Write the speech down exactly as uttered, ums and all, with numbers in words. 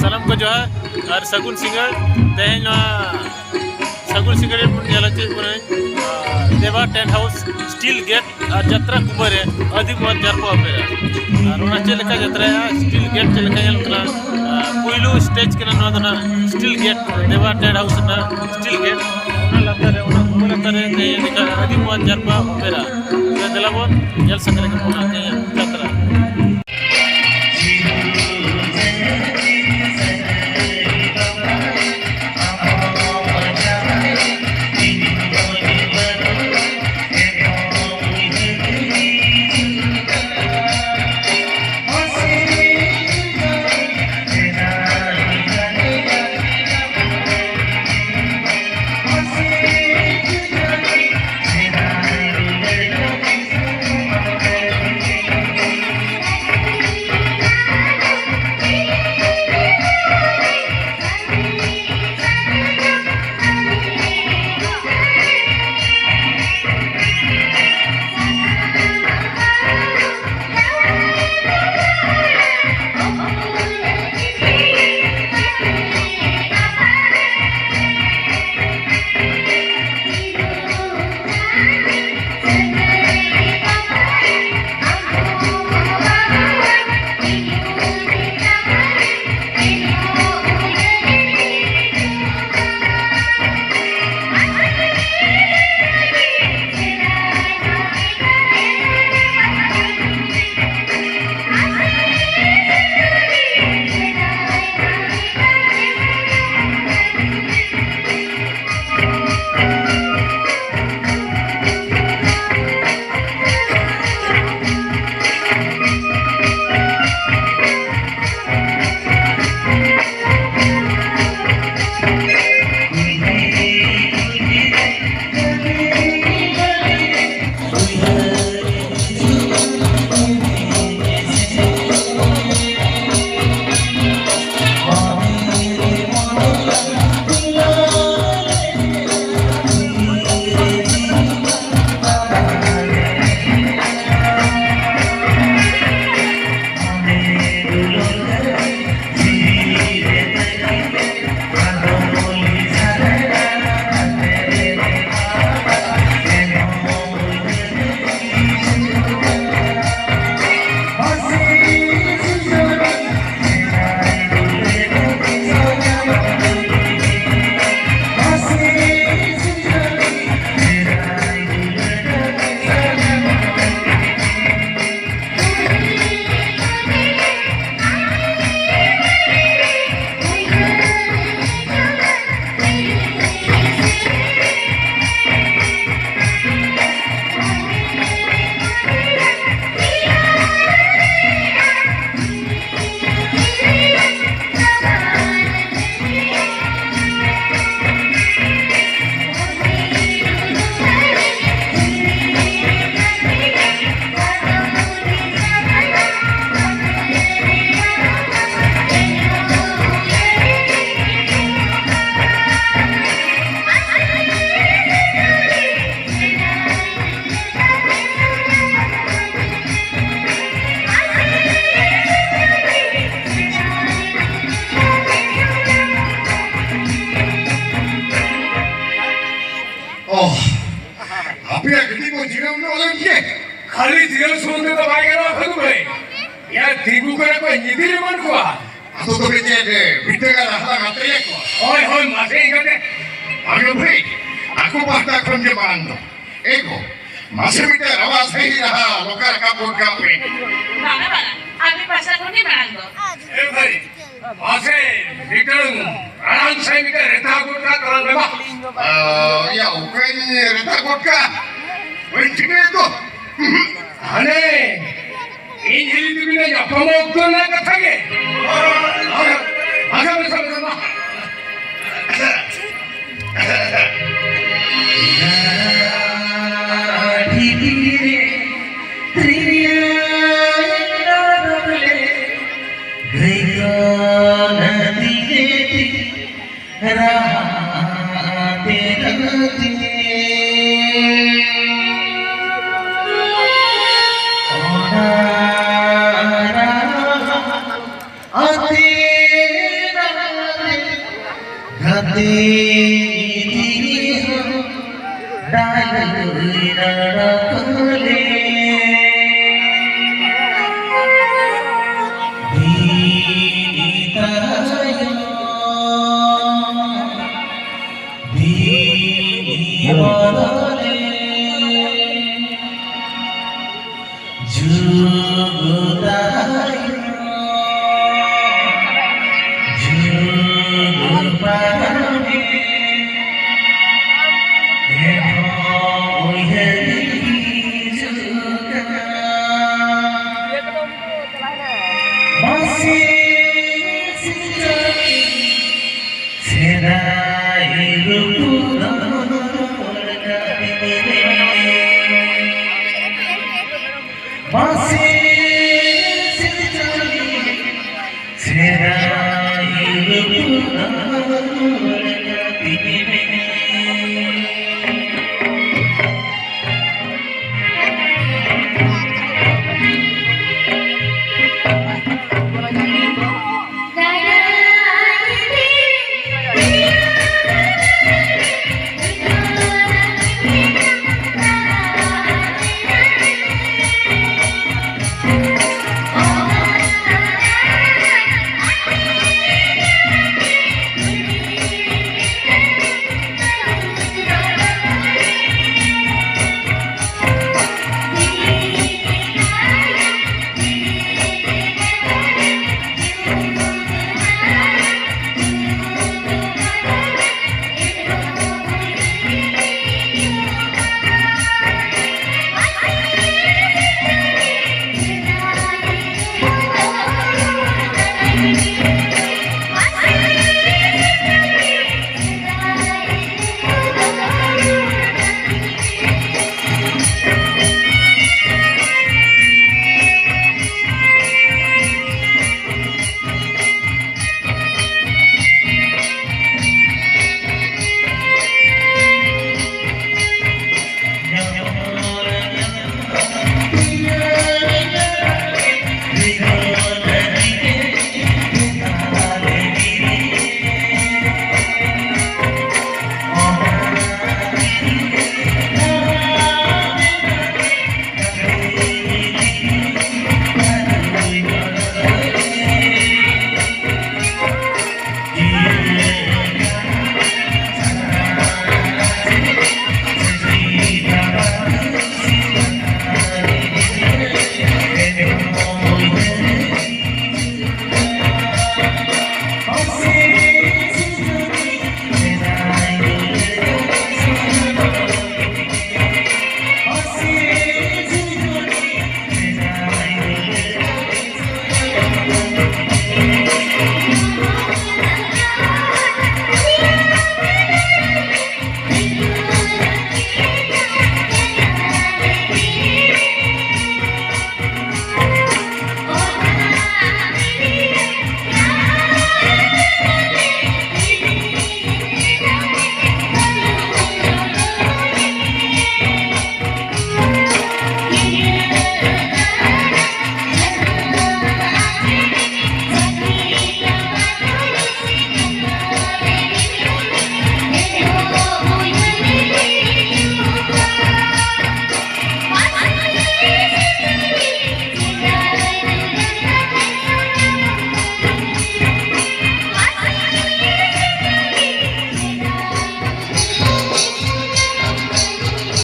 ᱥᱟᱱᱟᱢ ᱠᱚ ᱡᱚᱦᱟᱨ ᱟᱨ ᱥᱟᱹᱜᱩᱱ ᱥᱤᱸᱜᱟᱹᱲ᱾ ᱛᱮᱦᱮᱧ ᱱᱚᱣᱟ ᱥᱟᱹᱜᱩᱱ ᱥᱤᱸᱜᱟᱹᱲ ᱨᱮ ᱧᱮᱞ ᱦᱚᱪᱚᱭᱮᱫ ᱵᱚᱱᱟᱹᱧ, ᱟᱨ, ᱫᱮᱵᱟ ᱴᱮᱱᱴ ᱦᱟᱣᱩᱥ ᱥᱴᱤᱞ ᱜᱮᱴ ᱟᱨ ᱡᱟᱛᱨᱟ ᱠᱩᱢᱟᱹᱨ ᱨᱮ ᱟᱹᱫᱤ ᱢᱚᱡᱽ ᱡᱟᱨᱯᱟ ᱚᱯᱮᱨᱟ᱾ ᱟᱨ ᱚᱱᱟ ᱪᱮᱫ ᱞᱮᱠᱟ ᱡᱟᱛᱨᱟᱭᱟ, ᱥᱴᱤᱞ ᱜᱮᱴ ᱪᱮᱫ ᱞᱮᱠᱟ ᱧᱮᱞᱚᱜ ᱠᱟᱱᱟ, ᱟᱨ, ᱯᱩᱭᱞᱩ ᱥᱴᱮᱡᱽ ᱠᱟᱱᱟ ᱱᱚᱣᱟ ᱫᱚ ᱱᱟᱜ ᱥᱴᱤᱞ ᱜᱮᱴ, ᱫᱮᱵᱟ ᱴᱮᱱᱴ ᱦᱟᱣᱩᱥ ᱨᱮᱱᱟᱜ ᱥᱴᱤᱞ ᱜᱮᱴ᱾ ᱚᱱᱟ ᱞᱟᱛᱟᱨ ᱨᱮ, ᱚᱱᱟ ᱠᱩᱢᱟᱹᱨ ᱞᱟᱛᱟᱨ ᱨᱮ ᱛᱮᱦᱮᱧ ᱞᱮᱠᱟ ᱟᱹᱫᱤ ᱢᱚᱡᱽ ᱡᱟᱨᱯᱟ ᱚᱯᱮᱨᱟ᱾ ᱫᱮᱞᱟ ᱵᱚᱱ ᱧᱮᱞ ᱥᱟᱸᱜᱮ ᱞᱮᱜᱮ ᱵᱚᱱ ᱛᱮᱦᱮᱧᱟᱜ ᱡᱟᱛᱨᱟ᱾ ᱠᱷᱟᱹᱞᱤ ᱡᱤᱭᱚᱱ ᱥᱩᱢᱩᱝ ᱛᱮᱫᱚ ᱵᱟᱭ ᱜᱟᱱᱚᱜᱼᱟ, ᱯᱷᱟᱹᱜᱩ ᱵᱷᱟᱹᱭ᱾ ᱭᱟ, ᱛᱤᱸᱜᱩ ᱠᱚᱨᱮ ᱠᱚ ᱧᱤᱫᱤᱨ ᱮᱢᱟᱱ ᱠᱚᱣᱟ᱾ ᱟᱫᱚ ᱛᱚᱵᱮ ᱪᱮᱫ, ᱵᱤᱴᱟᱹ ᱜᱟᱱ ᱦᱟᱞᱟᱝ ᱟᱛᱮᱭᱟ ᱠᱚ? ᱦᱳᱭ, ᱦᱳᱭ, ᱢᱟᱥᱮ ᱤᱱᱠᱟᱹᱛᱮ᱾ ᱯᱷᱟᱹᱜᱩ ᱵᱷᱟᱹᱭ, ᱟᱠᱚ ᱯᱟᱦᱴᱟ ᱠᱷᱚᱱ ᱜᱮ ᱢᱟᱲᱟᱝ ᱫᱚ᱾ ᱮ ᱜᱚ, ᱢᱟᱥᱮ ᱢᱤᱫᱴᱟᱝ ᱨᱟᱣᱟ ᱥᱟᱹᱦᱤ ᱨᱟᱦᱟ ᱞᱚᱠᱟ ᱨᱟᱠᱟᱵ ᱜᱚᱫ ᱠᱟᱜ ᱯᱮ᱾ ᱵᱟᱝᱟ, ᱵᱟᱝᱟ, ᱟᱯᱮ ᱯᱟᱦᱴᱟ ᱠᱷᱚᱱ ᱜᱮ ᱢᱟᱲᱟᱝ ᱫᱚ᱾ ᱮ ᱵᱷᱟᱹᱭ, ᱢᱟᱥᱮ ᱢᱤᱫᱴᱟᱝ ᱢᱟᱲᱟᱝ ᱥᱮᱫ ᱢᱤᱫᱴᱟᱝ ᱨᱮᱛᱟ ᱜᱚᱫ ᱠᱟᱜ ᱛᱟᱞᱟᱝ ᱢᱮ ᱵᱟ᱾ ᱟ, ᱭᱟ, ᱚᱠᱚᱧ ᱨᱮᱛᱟ ᱜᱚᱫ ᱠᱟᱜ? ᱵᱟᱹᱧ ᱴᱷᱤᱠᱟᱹᱭᱮᱫ ᱫᱚ᱾ ᱦᱟᱱᱮ ᱤᱧ ᱦᱤᱞᱤ ᱛᱟᱹᱠᱤᱱ ᱧᱟᱯᱟᱢ ᱚᱠᱛᱚ ᱨᱮᱱᱟᱜ ᱠᱟᱛᱷᱟ ᱜᱮ᱾ ᱟᱪᱪᱷᱟ, ᱟᱪᱪᱷᱟ, ᱟᱪᱪᱷᱟ, ᱢᱟ᱾